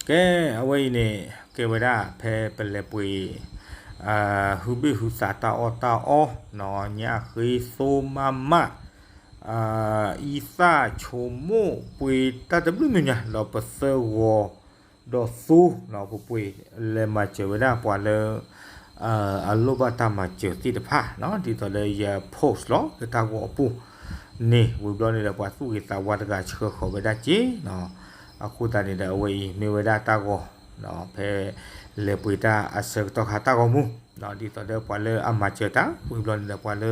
ကဲ, အဝဲအံၤန့ၣ် ကဲဝဲဒၣ်ဖဲပလဲၤပှ့ၤ ဟုဘ့ၣ်ဟုသးတၢ်အီၣ်တၢ်အီ, ညၣ်ဃ့သိမးမး, အံသၣ်ဆိမိၣ်ပှ့ၤတၢ်တဘျုးမံၤညါ ဒီးပသၢဂီၤဒီးသူ ပပှ့ၤလဲၤမၤစၢၤဝဲဒၣ်ပှၤလၢ အလိၣ်ဘၣ်တၢ်မၤစၢၤသ့ၣ်တဖၣ် ဒ်သိးလၢယ post လီၤလၢတၢ်ဂီၤအပူၤန့ၣ် ဝံၤဘျီန့ၣ်ဒီး ပှၤသူၣ်ဂ့ၤသးဝါတဂၤဆှၢဃီၤဝဲဒၣ်က့ၤ အဃိသတးန့ၣ်ဒီး အဝဲအံၤမ့ၢ်ဝဲဒၣ်တၢ်ဂီၤ ဖဲလဲၤပှ့ၤတၢ်အဆၢကတီၢ်ခါတၢ်ဂီၤမူ ဒ်သိးဒီးပှၤလၢအမၤစၢၤတၢ် ဝံၤဘျီန့ၣ်ဒီး ပှၤလၢ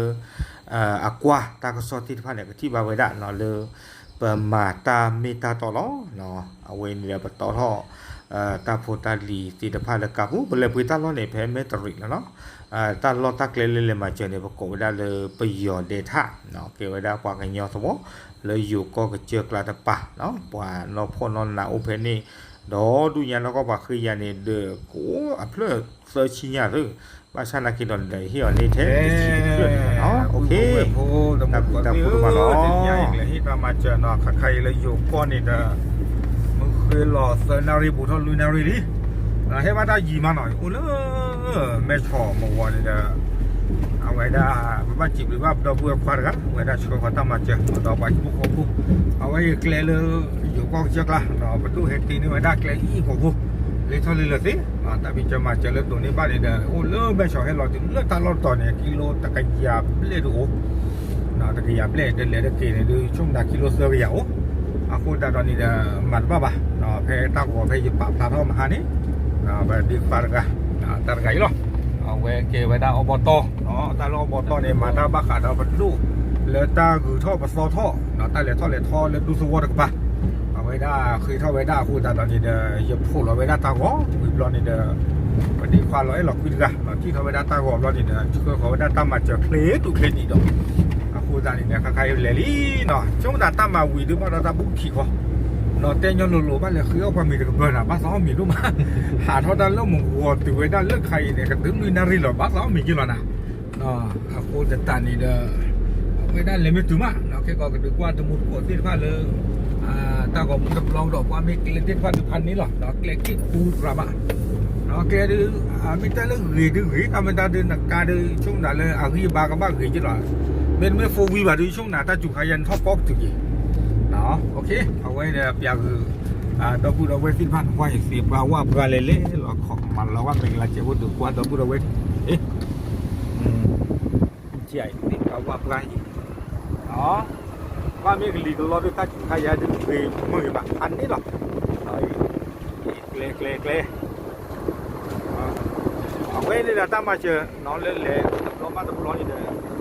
အကွၢ်တၢ်ကစီၣ်သ့ၣ်တဖၣ်န့ၣ် ကထံၣ်ဘၣ်ဝဲဒၣ်လၢ ပမၤတၢ်မ့ၢ်တၢ်တီလီၤ. အဝဲန့ၣ်ဒီးပတီထီၣ် တၢ်ဖိတၢ်လံၤသ့ၣ်တဖၣ်လၢကါပူၤ ပလဲၤပှ့ၤတၢ်လီၢ်န့ၣ် ဖဲမဲၣ်တရံးလီၤနီၤ တၢ်လီၢ်တၢ်ကျဲလၢလဲၤမၤစၢၤန့ၣ် ပကိးဝဲဒၣ်လၢပယီၤဒဲးထၣ် ကဲဝဲဒၣ်ပှၤကညီသဝီ လၢယိၤကီၢ်ကစၢၢ်ကျါတပၤ ပှၤနီၢ်ဖှီၣ်နီၢ်နးအိၣ်ဖဲန့ၣ် ဒီးဒူၣ်ညါနီၢ်ကီၢ်ပှၤဃ့ယၤန့ၣ်ဒီး ကအိၣ်အဖျၢၣ်သၢဆံညါသ့ ဘၣ်ဆၣ်နာ်က့ၤဒီးန့ၣ်ဒီး ဟ့ၣ်အီၤန့ၢ်ထဲတဆံတဖျၢၣ်န့ၣ်လီၤနီၤ. တၢ်ဘျုးတၢ်ဖှိၣ်ဒိၣ်မးလီၤ. တနံၤညါအံၤ ကလဲၤဟ့ၣ်တၢ်မၤစၢၤနီၤ ခါခါအံၤလၢယိၤကီၢ်န့ၣ်ဒီး မုၢ်ဃ့လီၤသၢနၣ်ရံၣ် ဘူးထီၣ်လွံၢ်နၣ်ရံၣ်လံ ဟဲဘၣ်တၢ်ယံၤမးနီၤ အိၣ်လၢ မဲၢ်ဆီးမဝီၤန့ၣ်ဒီး အဝဲဒၣ် ပဘၣ်စံးဘျုးဘၣ်ပဒီပုၢ်ဝဲၢ်ခွါတဂၤ အဝဲဒၣ်ဆှၢဃီၤတၢ်မၤစၢၤ ဒီးပှၤဟံၣ်ဖိဃီဖိ အဝဲအံၤကျဲလၢ ယိၤကီၢ်ကစၢၢ်ကျါ ပဒိၣ်ဟဲတ့န့ၢ်ဝဲဒၣ်ကျဲအံၤဃီၤဖိ လၢထီၣ်လံလၢသ့ တၢ်ဖံးစၢၤမၤစၢၤလၢဒိးန့ၢ်ဘၣ်န့ၣ်ဒီး အိၣ်လၢမဲၢ်ဆီးဟဲလီၤတုၤလၢတၢ်လီၢ်တတီၤန့ၣ် ကံလိတကယၤဘျဲၣ်ဒုအိၣ် တကယၤဘျဲၣ် တလဲၤတက့ၤန့ၣ်ဒုး ဆိကမိၣ်ကံလိသၢကယၤအိၣ် အဃိသတးဒီးန့ၣ်ဒီး မၤတဘၣ်ဘၣ် ဖဲတၢ်ဂီၤဖဲယပာ်ဖျါထီၣ်မဟါန့ၣ် ပဒ့ခွါတဂၤ တၢ်တဂၤအံၤလီၤ အဝဲကဲဝဲဒၣ်အီဘီတီၢ် တၢ်လၢအီဘီတီၢ်န့ၣ် မၤတၢ်ဘၣ်ဃးဒီးပဒိၣ် လၢတၢ်ဂုၤထီၣ်ပသီထီၣ် တၢ်လဲၤထီၣ်လဲၤထီလၢဒူသဝီတကပၤ အဝဲဒၣ်ဃ့ထီၣ်ဝဲဒၣ်အဃိသတးဒီးန့ၣ်ဒီး ယဖိးလီၤဝဲဒၣ်တၢ်ဂီၤ ဝံၤဘျီန့ၣ်ဒီး ပဒ့ခွါလီၤအဲၣ်လီၤကွံတဂၤ ထံၣ်ထီၣ်ဝဲဒၣ်တၢ်ဂီၤဘျီန့ၣ်ဒီး ဆှၢဃီၤဝဲဒၣ်တၢ်မၤစၢၤချ့ဒူၣ်ချ့ဒံးဒီး အဃိသတးန့ၣ်ဒီး ခါခါအံၤလဲၤလံနီၤ ဆိကမိၣ်သးတၢ်မၤဝံၤဒုးဘၣ်ဒီးတၢ်ဘူၣ်ခံခီ နီၤ တဲညီလိၤလိၤဘၣ်လဲၤဃ့အီၣ်ပှၤမ့ၤတကပၤနၤ ဘၣ်သးအီၣ်မ့ၤဒိၣ်မး ဟးထီၣ်တၢ်လၢမုၢ်ဂီၤတုၤဝဲဒၣ်လၢခါအံၤန့ၣ် ကတုၤလွံၢ်နၣ်ရံၣ်လီၤ ဘၣ်သးအီၣ်မ့ၤက့ၤလီၤနၤ အဃိသတးန့ၣ်ဒီး အဝဲဒၣ်လဲၤမ့ၢ်တုၤမး ခဲကီးကဒုးကွၢ်တမူတကိးသ့ၣ်တဖၣ်လၢ တၢ်ဂီၤမူတဘျီဒီးကွၢ်မ့ၢ်ကျဲသ့ၣ်တဖၣ်ဒုးဖးန့ၢ်လီၤ ဒီးကျဲက့ၣ်ခူတြၤဘၣ် ကျဲဒုး မ့ၢ်တၢ်လၢဂ့ၤဒုးဂ့ၤ တၢ်မ့ၢ်တၢ်ဒုးနကါဒုး ဆိကမိၣ်သးလၢအဂံၢ်အဘါကဘၣ်ဂ့ၤက့ၤလီၤ မ့တမ့ၢ် four wheel ဘၣ်ဒုး ဆိကမိၣ်သးတၢ်စူၤခါယဲၢ်နထီၣ်ကီၢ်ကတုၤက့ၤ အဝဲဒီးပျးဂုာ် ဒီပုၢ်ဒီဝဲၢ်သ့ၣ်တဖၣ် နကွၢ်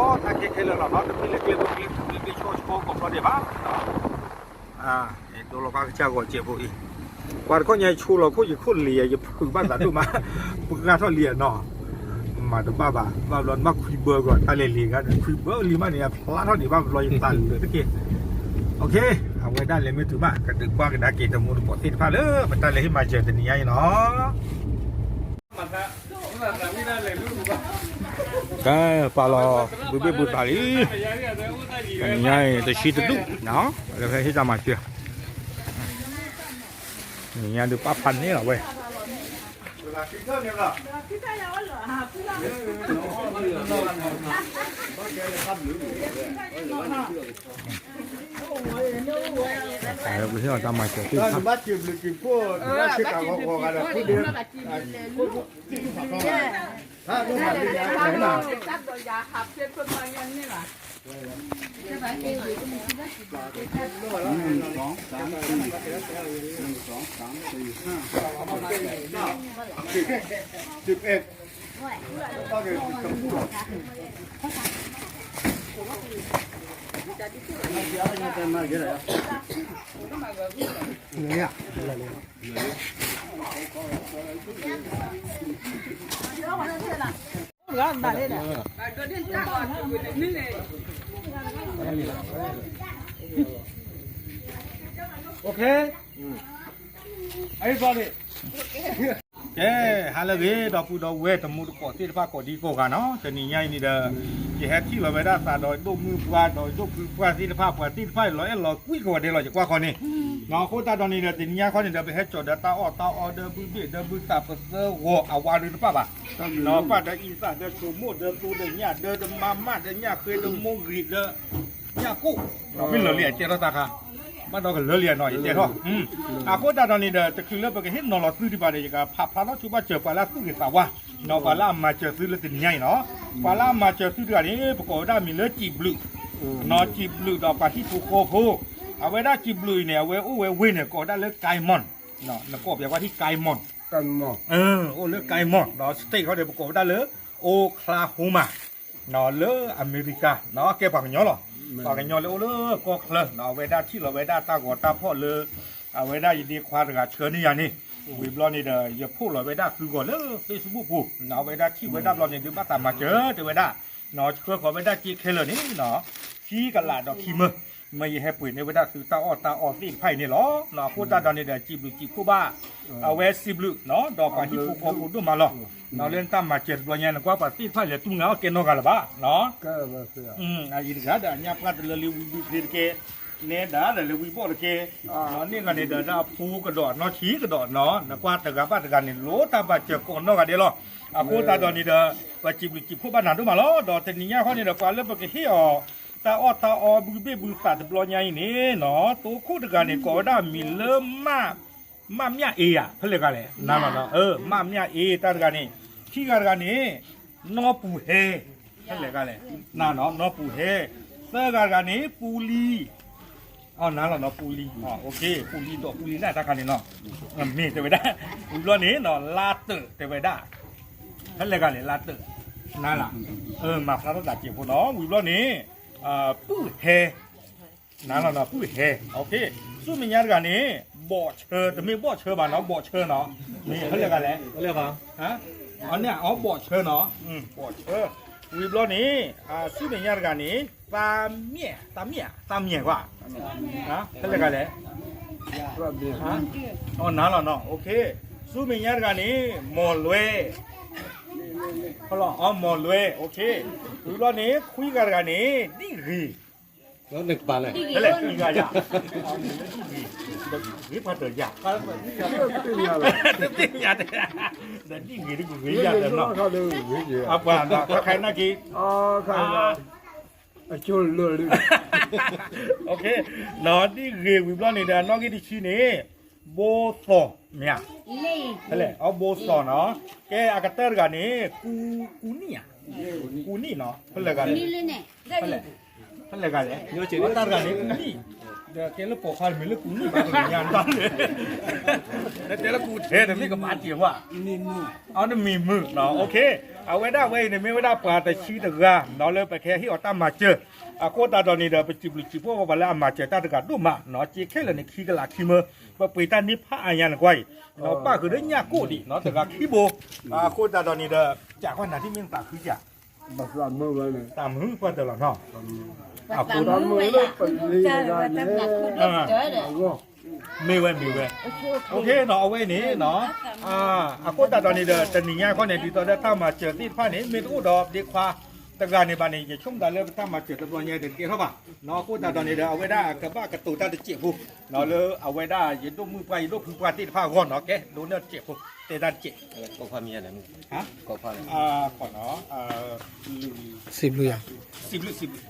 အံၤ သ့ၣ်ပှၢ်ဝၣ်ပှၢ်လဲၤလဲၤလီၤခီ မၤလီၤဝဲမ့ၢ်ကလၤစဲးဖိဒုးကွၢ်ဒီပုၢ်ဒီဝဲၢ် သ့ၣ်ပှၢ်ဝၣ်ပှၢ်အံၤ ဘၣ်မ့ၢ်ကလံၤကလီဒုး တၢ်စူၤခါယဲၢ်ဒုးဂ့ၤမုာ်ဂ့ၤဘၣ် ဖးန့ၢ်လီၤ ကျဲကျဲကျဲ အဝဲန့ၣ်ဒီးတၢ်မၤစၢၤနီၤ လၢလဲၤတဘျီဘၣ်တဘျီန့ၣ်ဒီး အဝဲတၢ်ကီတၢ်ခဲခဲလၢာ်လီၤနီၤ တမ့ၢ်လၢကျဲပူၤကျဲပူၤ မ့ၢ်ဘ့ၣ်ဆီၣ်ဆီကိးဘျီဒဲးဘၣ် ဒိလီၤခါကစၢ်ဂီၤစဲးဖိအံၤ ပှၤတခီညါယဆိလီၤခိၣ်ယခိၣ်လံၤယဖုးဘၣ်သးဒိၣ်မး ပှၢ်ထီၣ်လံနီၤ မၤတဘၣ်ဘၣ် ဘၣ်ဘျီနဘၣ်ခွံဘၢကီး တၢ်လဲၤလံၤဂၤ ခွံဘၢလံမးန့ၣ် အဖျါထီၣ်ဒံးဘၣ်ဘျီယသးလၢတက့ၢ် အဝဲဒၣ်လဲၤမ့ၢ်တုၤမး ကဒုးကွၢ်ကဒါက့ၤတမူတကိးသ့ၣ်တဖၣ်လၢ ပတၢ်လဲၤဟ့ၣ်မၤစၢၤတနံၤညါအံၤနီၤ ကဲ ပာ်လီၤ ဘုဘ့ၣ်ဘုသးလံ တနံၤညါအံၤ တဆံတဒူၣ်နီၤ လၢဖဲဟ့ၣ်တၢ်မၤစၢၤ တနံၤညါဒုးပာ်ဖးန့ၢ်လီၤဝဲ ပဟ့ၣ်အီၤတၢ်မၤစၢၤသ့ၣ်တဖၣ် Okay. Everybody. ဟဲ ဟါလၢအဂ့ၤ ဒီပုၢ်ဒီဝဲၢ်တံၤသကိးသ့ၣ်တဖၣ်ကိးဒံကိးဂၤနီၤ, တနံၤညါအံၤန့ၣ်ဒီး ယဟဲထံၣ်လီၤဝဲဒၣ်သးဒီးဒိၣ်မုၣ်ပှၢ် ဒီးဒိၣ်ဖုပှၢ်သ့ၣ်တဖၣ် ပှၤသ့ၣ်တဖၣ်အံၤ လီၤအဲၣ်လီၤကွံကဝီၤဒဲးလီၤ ယကွၢ်ခီန့ၣ်, အဃိသတးဒီးန့ၣ်ဒီး တနံၤညါခီန့ၣ်ဒီး ပဟဲကၠီၤဒီးတၢ်အီၣ်တၢ်အီဒီးဘုဘ့ၣ်ဒီးဘုသးပသၢဂီၤအဝါဒုတဖၣ်ဘၣ်, ပၢ်ဒီးအံသၣ်ဒီးဆိမိၣ်ဒီးသိဒီးညၣ် ဒီးတမါမၣ်ဒီးညၣ်ဃ့ဒီးမိၢ်ဂံၢ်ဒီး ညၣ်ကိၣ်, မ့ၢ်လၢာ်လံအတဲထီၣ်တၢ်ခါ, ဘၣ်ဒီးကလၢာ်လံနီၤ ယတဲထီၣ်, အဃိသတးဒီးန့ၣ်ဒီး တချုးလၢပကဟ့ၣ်နီၤလီၤသုဒံးဘၣ်ဒီး ယကဖးဖျါထီၣ်ဆိဘၣ်စၢၤပှၤလၢအသူၣ်ဂ့ၤသးဝါ, ဒီးပှၤလၢအမၤစၢၤသုလၢတနံၤညါအံၤနီၤ, ပှၤလၢအမၤစၢၤသုတဂၤန့ၣ် ပကိးဝဲဒၣ်မံၤလၢစံးဘျုး, နီၤ စံးဘျုးဒီးပှၤဟံၣ်ဖိဃီဖိ, အဝဲဒၣ်စံးဘျုးအံၤန့ၣ် အဝဲအိၣ်ဝဲဝ့ၢ်န့ၣ် ကိးဝဲဒၣ်လၢ Guymon, နကိးပှၤဟံၣ် Guymon, အိၣ်လၢ Guymon ဒီး state ခီန့ၣ် ပကိးဝဲဒၣ်လၢ Oklahoma လၢအမဲရကၤ, ကဲပှၤကညီလီၤ, ပှၤကညီလၢအိၣ်လၢကီၢ်ချၢ, အဝဲဒၣ်ထံၣ်လီၤဝဲဒၣ်တၢ်ဂီၤတၢ်ဖီၣ်လၢ အဝဲဒၣ်ယဒ့ခွါတဂၤဆှၢန့ၢ်ယၤန့ၣ်, ဝံၤဘျီန့ၣ်ဒီး ယဖီၣ်လီၤဝဲဒၣ်သုဂီၤလၢ Facebook ပူၤ, အဝဲဒၣ်ထံၣ်ဝဲဒၣ်ဘျီန့ၣ် ဒုးဘၣ်သးမၤစၢၤတဲဝဲဒၣ်, ဆှၢဃီၤဝဲဒၣ်စ့ခဲလၢာ်န့ၣ်, ခံကလးဒီးခံမၢ, မ့ၢ်ယဟဲပှ့ၤန့ၢ်ဝဲဒၣ်သုတၢ်အီၣ်တၢ်အီသ့ၣ်တဖၣ်အံၤန့ၣ်လီၤ, အဃိသတးဒီးန့ၣ်ဒီး စံးဘျုးစံးဖှိၣ်ဘၣ်, အဝဲစံးဘျုး, ဒီးပှၤဟံၣ်ဖိဃီဖိဒိၣ်မးလီၤ, လၢတၢ်မၤစၢၤတဘျီညါ နကွၢ်ပှၤသ့ၣ်တဖၣ်လဲၤတူၢ်နၤအီၣ်ကဲနီတဂၤလၢၤဘၣ်, အံၤတဂၤဒီးအညၣ်ပှၢ်တလၢလံဝံဘုဖျ့တကဲ, နဲဒၣ်ဒီးလၢဝံဘီၣ်တကဲ, န့ၢ်ဂၤန့ၣ်ဒီးတၢ်အဖိကဒီးနီၢ်ထံကဒီးနီၤ, နကွၢ်တဂၤဘၣ်တဂၤန့ၣ် လိၣ်တၢ်ဘၣ်စၢၤကိးနီၢ်ဂၤဒဲးလီၤ, အဃိသတးဒီးန့ၣ်ဒီး ပစံးဘျုးစံးဖှိၣ်ဘၣ်နၤဒိၣ်မးလီၤ, ဒီးတနံၤညါခီန့ၣ်ဒီး ပှၤလၢပကဟ့ၣ်အီၤ တၢ်အီၣ်တၢ်အီဘုဘ့ၣ်ဘုသးတဘျီညါအံၤန့ၣ်နီၤ, သိခိၣ်တဂၤန့ၣ် ကိးဝဲဒၣ်မံၤလၢ မၣ်မၠၣ်အ့ယၤ ဖဲလဲၣ်ဂၤလဲၣ်, နၤလီၤနီၤ, မၣ်မၠၣ်အ့တၢ်တဂၤန့ၣ်, ခံဂၤတဂၤန့ၣ် နီၢ်ပူၤဟဲ, ဖဲလဲၣ်ဂၤလဲၣ်, နၤနီၤ နီၢ်ပူၤဟဲ, သၢဂၤတဂၤန့ၣ် ပူလံ, နၤလီၤနီၤ ပူလံ, ပူလံဒီးပူလံနၢ်တၢ်ခါန့ၣ်နီၤ, မ့ၢ်တဲဝဲဒၣ်, ဝံၤဘျီန့ၣ်နီၤ လါတၢးတဲဝဲဒၣ်, ဖဲလဲၣ်ဂၤလဲၣ် လါတၢး, နၤလီၤ, မၤဖျါထီၣ်သးစဲးဖိနီၤ, ဝံၤဘျီန့ၣ် ပုၢ်ဟဲ နၤလီၤနီၤ ပုၢ်ဟဲ, ဆူမဲာ်ညါတဂၤန့ၣ် ဘီၣ်ဆၢ, တမ့ၢ်ဘီၣ်ဆၢဘၣ်နီၤ ဘီၣ်ဆၢနီၤ, မ့ၢ်ဖဲလဲၣ်ဂၤလဲၣ်, အန့ၣ်အီၤဘီၣ်ဆၢနီၤ, ဘီၣ်ဆၢ, ဝံၤဘျီန့ၣ် ဆူမဲာ်ညါတဂၤန့ၣ် သးမၠဲၣ်, သးမၠဲၣ်, သးမၠဲၣ်ကွၢ်, ဖဲလဲၣ်ဂၤလဲၣ်, နၤလီၤနီၤ, ဆူမဲာ်ညါတဂၤန့ၣ် မီၢ်လွဲ, အီၤမီၢ်လွဲ, ဝံၤဘျီန့ၣ် ခွံဂၤတဂၤန့ၣ် ဒံၣ်ဂ့ၤ နကပၤလဲၣ်, ဖဲလဲၣ် ခွံဂၤယၤ, ဂ့ၤပှၤတယၤ, တသ့ၣ်ညါ, ဒီးဒံၣ်ဂ့ၤတကဂ့ၤယၤဒီးနီၤ, အပှၤနီၤ ခါခါနာ်က့ၤ, အကၠိလၢာ်လံ, နီၤ ဒံၣ်ဂ့ၤဝံၤဘျီန့ၣ်ဒီး အနီၣ်ဂံၢ်တဆံန့ၣ် ဘိသီၣ်မ့ၢ်ဧါ, ဖဲလဲၣ် အီၤဘိသီၣ်နီၤ, ကဲအကတၢၢ်တဂၤန့ၣ် ကူနံၣ်ဧါ, ကူနံၣ်နီၤ ဖဲလဲၣ်ဂၤလဲၣ်, ဖဲလဲၣ်, ဖဲလဲၣ်ဂၤလဲၣ်, တၢ်တဂၤန့ၣ် ကူနံၣ်, ဒီးကဲလၢပိာ်ခွါတမံၤလၢကူနံၣ်ဘၣ် တမ့ၢ်ညါတၢ်, နတဲလၢကူထဲတမ့ၢ်ကမၤစၢၤဝဲ, အီၤတမံၤမုာ်နီၤ, အဝဲဒၣ်ဝဲအံၤန့ၣ် မ့ၢ်ဝဲဒၣ်ပှၤတဆံတဂၤ နီၤ လၢပကဟဲဟ့ၣ်အီၤတၢ်မၤစၢၤ, အဃိသတးဒီးန့ၣ်ဒီး ပစံးဘျုးစံးဖှိၣ်ပှၤလၢအမၤစၢၤတၢ်တဂၤဒိၣ်မးနီၤ, စ့ခဲလၢာ်န့ၣ် ခံကလးခံမၢ, ပပှ့ၤတၢ်န့ၢ်ဖးအါညါန့ၣ်ကွၢ်အံၤ, ပၣ်ဃုာ်ဒီးညၣ်ကိၣ်ဒံးနီၤ တဂၤခံဘိ, အဃိသတးဒီးန့ၣ်ဒီး ကၢ်ကွၢ်နၤထံၣ်မ့ၢ်နသးခုကၢ်, သးမုာ်ပှၢ်တၢၢ်လီၤနီၤ, အဃိ မ့ၢ်ဝဲမ့ၢ်ဝဲ, အဃိသတးဒီးန့ၣ်ဒီး တနံၤညါခီန့ၣ် ဒ်သိးဒီးတၢ်မၤစၢၤသ့ၣ်တဖၣ်န့ၣ် မ့ၢ်တအိၣ်ဒီးဒ့ခွါတဂၤန့ၣ်ဘၣ်န့ၣ် ယဆိကမိၣ်သးလၢပတၢ်မၤစၢၤတဘျီညါဒီးတကဲထီၣ်ဘၣ်, အဃိသတးဒီးန့ၣ်ဒီး အဝဲဒၣ်ကဘၣ်ကတိၤတၢ်တစဲးဖိ, လၢအဝဲဒၣ်ယဒိၣ်မုၣ်ပှၢ်ယဒိၣ်ဖုပှၢ်သ့ၣ်တဖၣ်အဂီၢ်နီၤ, ကဲ ဒိးန့ၢ်တစဲးဖိ, တဲတၢ်တစဲး, ကိးဖးမံၤယၤလဲၣ်, ကိးဖးလဲၣ်, စံးဘျုးယၤ, စံးဘျုး, စံးဘျုး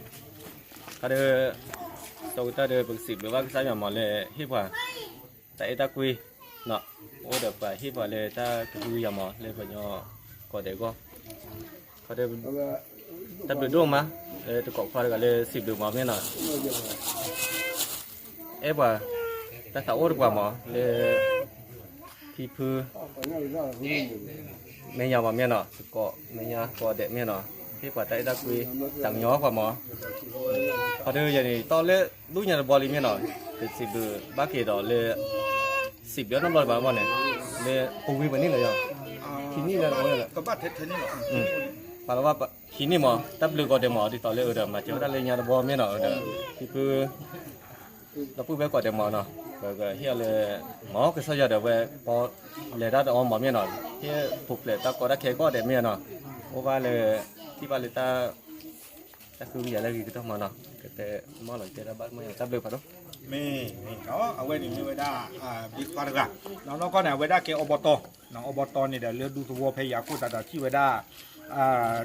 ခါဒီး စီၤကတၢၢ်ဒီးပကစံးဘျုးဘၣ်ကစၢ်ယွၤမးလၢဟ့ၣ်ပှၤ တၢ်အဲၣ်တၢ်ကွံ, အိၣ်ဒီးပှၤဟ့ၣ်ပှၤလၢတၢ်ကဟုကယာ်မး လၢပှၤကညီကိးဂၤဒဲးအဂီၢ်, ခါဒီး တၢ်ဘျုးဒိၣ်မး လၢတကိးခွါတဂၤလၢစံးဘျုးမးမ့ၢ်နီၤ, အဲၣ်ပှၤ တၢ်သးအိၣ်တပှၤမး လၢ ဖံဖု မဲာ်ညါမးမ့ၢ်နီၤ, တကိးမဲာ်ညါကိးဂၤဒဲးမ့ၢ်နီၤ, ဟ့ၣ်ပှၤတၢ်အဲၣ်တၢ်ကွံ တၢ်ကညီပှၤမး, ခီဒီးယၤန့ၣ် တီၢ်လၢဒူၣ်ညါတဘျီလံမ့ၢ်နီၤ, ပစံးဘျုးဘၣ်က့ၤဒီးလၢ စံးဘျုးနီတဘျီဘၣ်မ့ၢ်န့ၣ်, လၢပဝံပှဲၤနံၣ်လၢယီၤ, ခံနံၣ်လၢအဝဲလီၤ, ပဘၣ်ထဲထဲန့ၣ်လီၤ, ပှၤလၢဘၣ်ခံနံၣ်မး တၢ်ဘျုးကိးဂၤဒဲးမး ဒ်သိးလၢအဒီး မၤစၢၤဝဲဒၣ်လၢညါတဘျီမ့ၢ်နီၤ, ဒီး ဖံဖု ဒီပုၢ်ဝဲၢ်ကိးဂၤဒဲးမးနီၤ ပကဟ့ၣ်အီၤလၢ မ်ကစၢ်ယွၤဒီးဝဲ ပလဲၤတၢ်တအီမးမ့ၢ်နီၤ, ဟ့ၣ်ပူၤဖျဲးတၢ်ကီတၢ်ခဲကီၢ်ဒဲးမ့ၢ်နီၤ, အိၣ်ဘၣ်လၢ ထံၣ်ဘၣ်လၢတၢ် တၢ်ဃုကယၤလၢအဂ့ၤကတၢၢ်မးနီၤ, ကတဲမ့ၢ်လီၤကဲတၢ်ဘၣ်မ့ၢ်တၢ်ဘျုးဖးဒိၣ်. မ့ၢ်, အဝဲန့ၣ်မ့ၢ်ဝဲဒၣ် ဘ့ခွါတဂၤ, နီၢ်နီၢ်ကီၢ်န့ၣ် အဝဲဒၣ်ကဲအီဘီတီ, အီဘီတီန့ၣ်ဒီးလၢဒူသဝီဖဲအံၤအဃိသတးဒီးထံၣ်ဝဲဒၣ်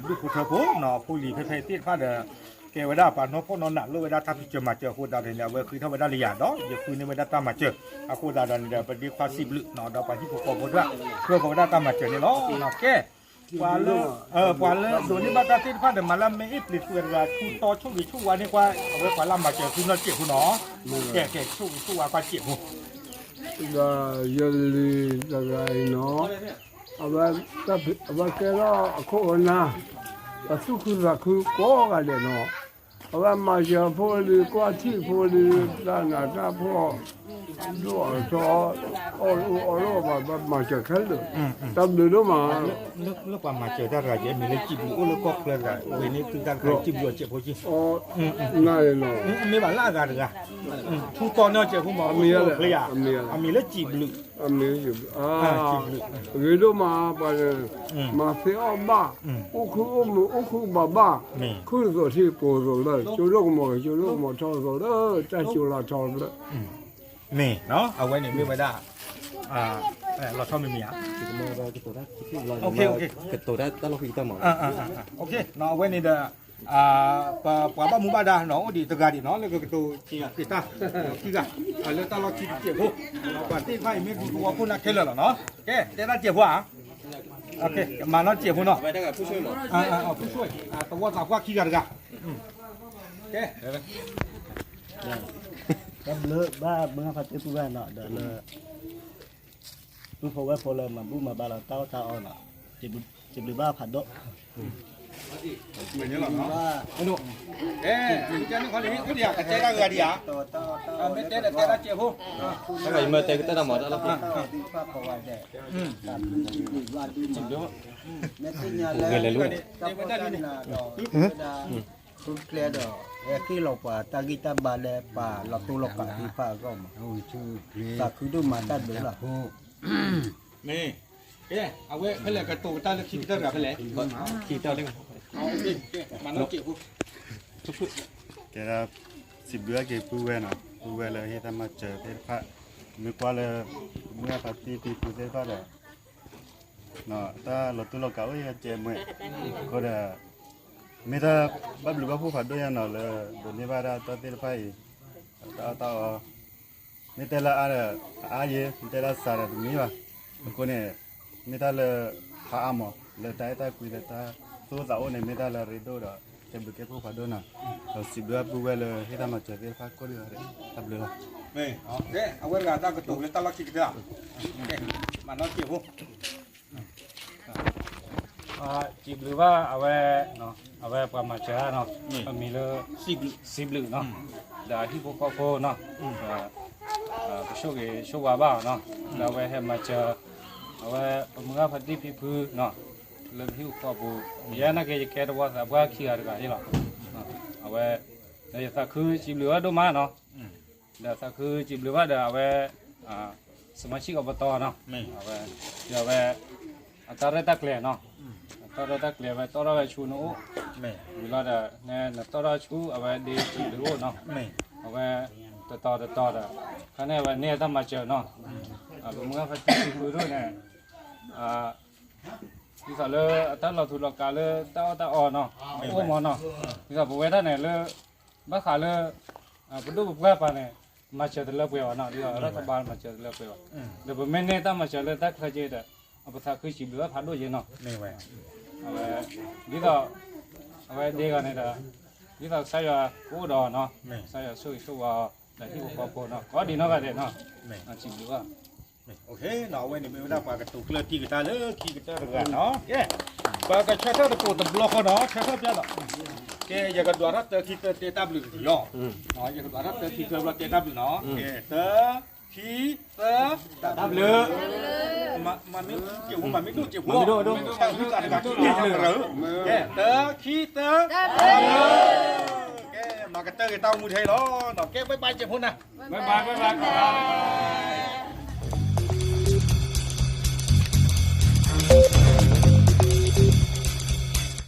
ဒူၣ်ဖိထၢဖိနီၤ, အဖိလံၤဖဲဖဲသ့ၣ်တဖၣ်ဒီး ကဲဝဲဒၣ်ပှၤနီၢ်ဖှီၣ်နီၢ်နးလိၣ်ဝဲဒၣ်တၢ်ဖံးစၢၤမၤစၢၤအဃိသတးန့ၣ် အဝဲဃ့ထီၣ်ဝဲဒၣ်လၢယၤဒီး ယဃုန့ၢ်ဝဲဒၣ်တၢ်မၤစၢၤအဃိသတးဒီးန့ၣ်ဒီး ပဒ့ခွါစံးဘျုးနီၤ ဒီးပှၤဟံၣ်ဖိဃီဖိသ့ၣ်တဖၣ် ဃုအီၣ်ကီးဝဲဒၣ်တၢ်မၤစၢၤန့ၣ်လီၤ. ကဲ ပှၤလၢ ပှၤလၢဒိးန့ၢ်ဘၣ်တၢ်သ့ၣ်တဖၣ်ဒီး မၤလၢမ့ၢ်အ့ၣ်ပျံၤသူတဂၤ ထူတီဆိၣ်ဂ့ၤဆိၣ်ဝါန့ၢ်ကွၢ် အဝဲပှၤလၢမၤစၢၤသုနီၢ်စဲးဖိနီၤ, ကဲ ကဲ ဆိၣ်ဂ့ၤဆိၣ်ဝါကွၢ်စဲးဖိ ဒီးယလံၤတဂၤအံၤနီၤ, အဝဲ အဝဲကဲထီၣ်အခိၣ်အနၢ်, အသူၣ်ခုသးခုကိးဂၤဒဲးနီၤ, အဝဲမၤစၢၤဖိလံၤ ကွၢ်ထံဖိလံၤ တၢ်နးတၢ်ဖှီၣ် ဒိၣ်အထီ အီၣ်အီၣ်လီၢ်ဘၣ် မၤစၢၤခဲလၢာ်, တၢ်ဘျုးဒိၣ်မး လၢပှၤမၤစၢၤတၢ်တဂၤ ယမံၤလၢစံးဘျုးအိၣ်လၢကီၢ်ချၢတဂၤ ဝံၤန့ၢ်သုတၢ်တခါစံးဘျုးအီၤစဲးဖိက့, နၤန့ၣ်နီၤ, မ့ၢ်ဘၣ်လၢအဂၤတဂၤ, ထူတီန့ၢ်အီၤစဲးဖိမး, အမံၤလၢစံးဘျုး, အဂ့ၤဒိၣ်မး ပှၤန့ၣ် မၤသ့အီၣ်ဘၣ်, အိၣ်ခုအိၣ်မုာ်အိၣ်ခုဘၣ်ဘၣ်, ခုသိးထံကိးသိးလၢ ကၠိဒိၣ်ကမီၤ ကၠိဒိၣ်ကမီၤထီသိးလၢ တၢ်ကၠိလၢထီလၢ မ့ၢ်နီၤ, အဝဲန့ၣ်မ့ၢ်ဝဲဒၣ် လီၤဆီမံၤမံၤဧါ, ကတိၤတၢ်တၢ်လီၢ်ခံကတၢၢ်မး, အဝဲန့ၣ်ဒီး ပှၤဘၣ်မူဘၣ်ဒါနီၤ အိၣ်ဒံးတဂၤဒံးနီၤ လၢကကတိၤက့ၤတၢ်ခံဂၤ လၢတၢ်လီၢ်ခံတစဲးဖိ, ပှၤသ့ၣ်တဖၣ်အံၤမ့ၢ်ဒူသဝီဖိန့ၣ်ခဲလၢာ်လီၤနီၤ, ကဲ တဲတၢ်စဲးဖိဧါ, မၤနီၢ်စဲးဖိနီၤ, သဝီသးပှၢ်ခံဂၤတဂၤ, ကဲ တၢ်ဘျုးဘၣ်မုၢ်ဂၢ်ဖါတံၢ်ပုၢ်ဝဲၢ်နီၤ ဒီးလၢ ပုၢ်ဖိဝဲၢ်ဖိလၢမၤဘူၣ်မၤဘါလီၤတၢ်အီၣ်တၢ်အီနီၤ, စံးဘျုးဘၣ်ဖးဒိၣ်, ကဲ ကဲ ကတဲတၢ်ဂၤဒံးဧါ, မ့ၢ်တဲဒီးတဲတၢ်စဲးဖိ, တၢ်ဂၤယမ့ၢ်တဲကတၢၢ်တၢ်မၤတၢ်လီၢ်ခံ စံးဘျုးဘၣ်, မ့ၢ်သ့ၣ်ညါလၢ တၢ်ဖီၣ်တၢ်နးဒီး ဝဲဒၣ် ဃုကျဲဒီး ဟဲက့ၤလီၤပှၤတၢ်ဂံၢ်တၢ်ဘါလၢပှၤလီၤတိၢ်လီၤကးသ့ၣ်တဖၣ်အဂီၢ်မး, သးခုဒိၣ်မးတၢ်ဘျုးလီၤ, မ့ၢ်, ကဲ အဝဲဖဲလဲၣ်ကတိၤကတၢၢ်လၢခံကတၢၢ်တဂၤဖဲလဲၣ်, ခံကတၢၢ်လၢ မၤနီၢ်စဲးဖိ, ကဲဒၣ် စံးဘျုးဘၣ်က့ၤပုၢ်ဝဲၢ်နီၤ ပုၢ်ဝဲၢ်လၢဟ့ၣ်တၢ်မၤစၢၤသ့ၣ်တဖၣ်, မ့ၢ်ကွၢ်လၢ မုၢ်ဂၢ်ဖါတံၢ်ဖံဖုသ့ၣ်တဖၣ်ဒီး တၢ်လီၤတိၢ်လီၤကးအိၣ်ယဲၢ်ကဲမွဲၢ်, အဃိဒီး မ့ၢ်တၢ်ဘၣ်ဘျုးဘၣ်ဖှိၣ်ဖးဒိၣ်ညါနီၤ လၢဒိးန့ၢ်ဘၣ်ဒၣ်တၢ်သ့ၣ်တဖၣ်အံၤ, တၢ်အီၣ်တၢ်အီ, မ့ၢ်တဲလၢအါဒီး အအါယဲ, မ့ၢ်တဲလၢစှၤဒီးတမံၤဘၣ်, အဃိန့ၣ် မ့ၢ်တၢ်လၢ ဖးအါမး လၢတၢ်အဲၣ်တၢ်ကွံလၢတၢ်သူၣ်အိၣ်သးအိၣ်န့ၣ် မ့ၢ်တၢ်လၢအရ့ဒိၣ်ဒီး ကဲဘျုးကဲဖှိၣ်ဖးဒိၣ်နီၤ, ဒီးစံးဘျုးဘၣ်ပုၢ်ဝဲၢ်လၢဟ့ၣ်တၢ်မၤစၢၤသ့ၣ်တဖၣ်ကိးဒံးဂၤဒဲး, တၢ်ဘျုးလီၤ. အဝဲတဂၤတၢ်ကတိၤလၢတၢ်လီၢ်ခံကတၢၢ်, မၤနီၢ်စဲးဖိ စံးဘျုးဘၣ်အဝဲ, အဝဲပှၤမၤစၢၤနီၤ, အမံၤလၢ စံးဘျုးနီၤ, ဒီးအဟံၣ်ဖိဃီဖိနီၤ, ပဆိၣ်ဂ့ၤဆိၣ်ဝါဘၣ်အီၤနီၤ, ဒီးအဝဲဟဲမၤစၢၤ, အဝဲပမုၢ်ဂၢ်ဖါတံၢ်ဖံဖုနီၤ, လၢပဟံၣ်ဖိဃီဖိ, ယဲနာ်က့ၤယကဲသဝီသးပှၢ်ခံဂၤတဂၤဟ့ၣ်လီၤ, အဝဲ, ဒီးယသးခုစံးဘျုးဘၣ်ဒိၣ်မးနီၤ ဒီးသးခုစံးဘျုးဘၣ်ဒီးအဝဲ, စမၤဆံၣ်အီၤပတီၢ်နီၤ, အဝဲ, ဒီးအဝဲ, အတၢ်ရဲၣ်တၢ်ကျဲၤနီၤ, အတၢ်ရဲၣ်တၢ်ကျဲၤဝဲတီၢ်ထီၣ်ဝဲဆူနအိၣ်, ဝံၤလီၤဒီး နတီၢ်ထီၣ်ဆူအဝဲဒ့စံးဘျုးအိၣ်နီၤ, အဝဲ, တတီၤတတီၤဒီး, ခါန့ၣ်အဝဲန့ၢ်တၢ်မၤစၢၤနီၤ, ပမုၢ်ဂၢ်ဖါတံၢ်ဖံဖုဒိၣ်န့ၣ်, ဒ်သိးလၢအတၢ်လီၤထူလီၤကးလၢတၢ်အီၣ်တၢ်အီနီၤ, အိၣ်မးနီၤ, ဒ်သိးပဝဲဒၣ်န့ၣ်လၢ, ဘၣ်ဃးလၢ, ပဒိၣ်ပပှၢ်ပၤန့ၣ်, မၤစၢၤတလၢပှဲၤဘၣ်နီၤ, ဒ်သိးရၢၢ်ခီဘါမၤစၢၤတလၢပှဲၤဘၣ်, ဒီးပမ့ၢ်န့ၢ်တၢ်မၤစၢၤလၢတၢ်ချၢက့ဒီး, ပသးခုစံးဘျုးဘၣ်ဖးဒိၣ်ယဲနီၤ, အဝဲ, ဒ်သိး, အဝဲဒ့ဂီၤန့ၣ်ဒီး, ဒ်သိးကစၢ်ယွၤကအိၣ်ဒီးနီၤ, ကစၢ်ယွၤဆိၣ်ဂ့ၤဆိၣ်ဝါအီၤ, ဒီးဟံၣ်ဖိဃီဖိနီၤ, ကိးဒံးနီၢ်ဂၤဒဲးနီၤ, စံးဘျုးဘၣ် အဝဲန့ၣ်မ့ၢ်ဝဲဒၣ်ပှၤကတိၤကျၢၢ်တံၢ်ကတၢၢ်လၢခံကတၢၢ်တဂၤနီၤ, ကဲ, ပကဆၢထၢၣ်သကိးတဘျီဃီနီၤ, ဆၢထၢၣ်ပျၢ်ဒီး, ကဲ ယကဒွးထီၣ်တၢခံသၢတဲတၢ်ဘျုးတယီၤ, ယကဒွးထီၣ်တၢခံသၢဘျီတဲတၢ်ဘျုးနီၤ, ကဲ တၢ ခံ သၢ, တၢ်ဘျုး, မ့ၢ်ဒိၣ်စဲးဖိ, မ့ၢ်ဒိၣ်, ကဲ တၢ ခံ သၢ, ကဲ ကတၢၢ်ဂ့ၤတၢ်အိၣ်မူထဲအံၤလီၤ. ကဲ bye bye ကဲဖိနၤ, bye bye, bye bye, bye bye.